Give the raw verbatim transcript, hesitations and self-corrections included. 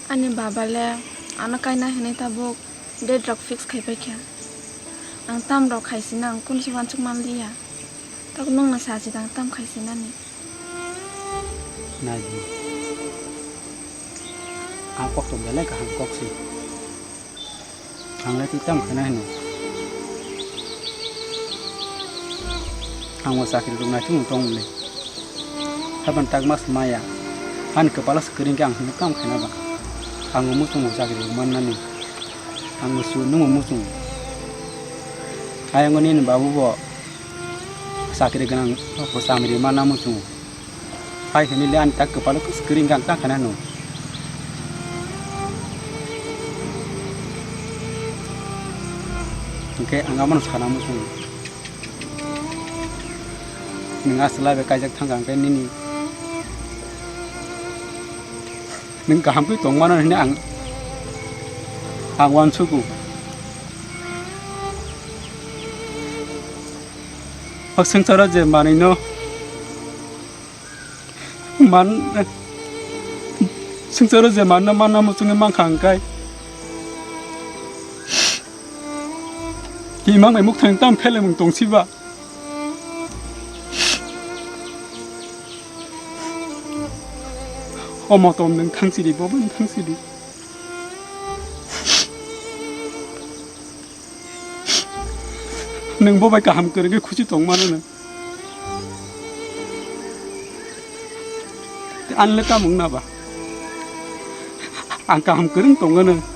Ani baba le ano kaina hinwi tabuk date rok fix khai paikha. Ang tam rok khaisina ang kunsi uansuk manliya. Tabuk nwngno sachi dang tam khaisinani. Naidi. Ang kok tong belai kaham kok si. Ang lai twi tam khaina hino. Ang o chakri rok naichung tong le. Haban tak mas maya. Ani kwpalo se kwrwng khe ang hino tam khaina ba. Ang o muchung o chakri rok mannani. Ang o su nung o muchung. Ayang o nini babu bo chakri gwnang bo chamri manna muchung. Hai hwnwi le ani tak kwpalo kwswk kwrwng khe ang ta khaina hino. Hwnkhe ang abono sana muchungo. Nwng a chwla bai kaijak thangkha hwnkhe nini nwng kaham khe tongmano hwnwi ang, ang uansugo. O swngcharo je manwino Man, swngcharo je manna, manna muchungwi mankha hwnkhe, himang bai mukthang tam phelemung tongsiba. O motom nwng thangsidi, bo bo nwng thangsidi. Nwng bo bai kaham kwrwngwi khusi tongmano nwng. Ani le tamo wngna ba? Ang kaham kwrwng tongmano.